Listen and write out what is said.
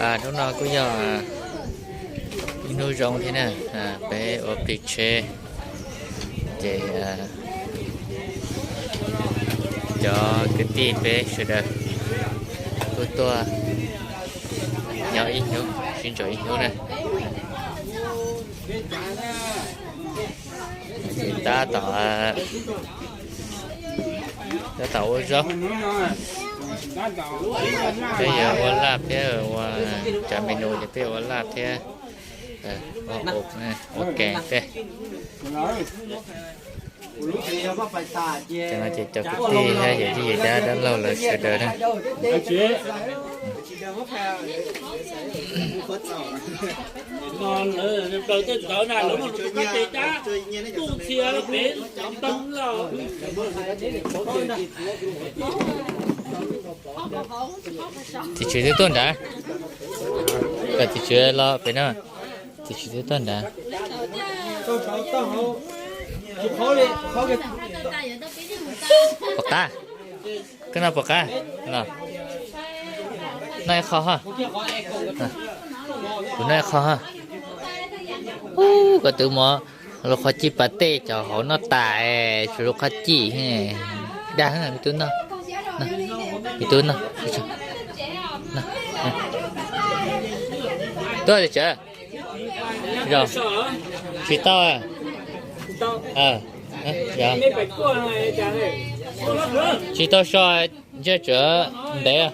Hnub no kuj yog ib hnub zoo thiab na, peb ua plig tsheb, ces cov kwv tij peb sawv daws kuj tuaj nyob ib hnub, sib ntso ib hnub na. Ces tab tom, tab tom ua zaub, peb yuav ua laj thiab ua cov menu ces peb ua laj thiab ua, ua kev tej. Ces no ces cov kwv tij thiab yawm yij yawm dab dab laug lawv sawv daws na. Tim tswv twb tuaj nrad, kom tim tswv los pem no, tim tswv twb tuaj nrad. Pom qab, koj noj pom qab no, noj ib qho ha, kuv noj ib qho ha. Ub, koj twb muab lub qhov cij pas tej cov hauv noj tas, tshuav lub qhov cij dag, me tub noj, me tub noj, tuaj tim tswv. Tsis tau, tsis tau so, ntshe tsuav ntev.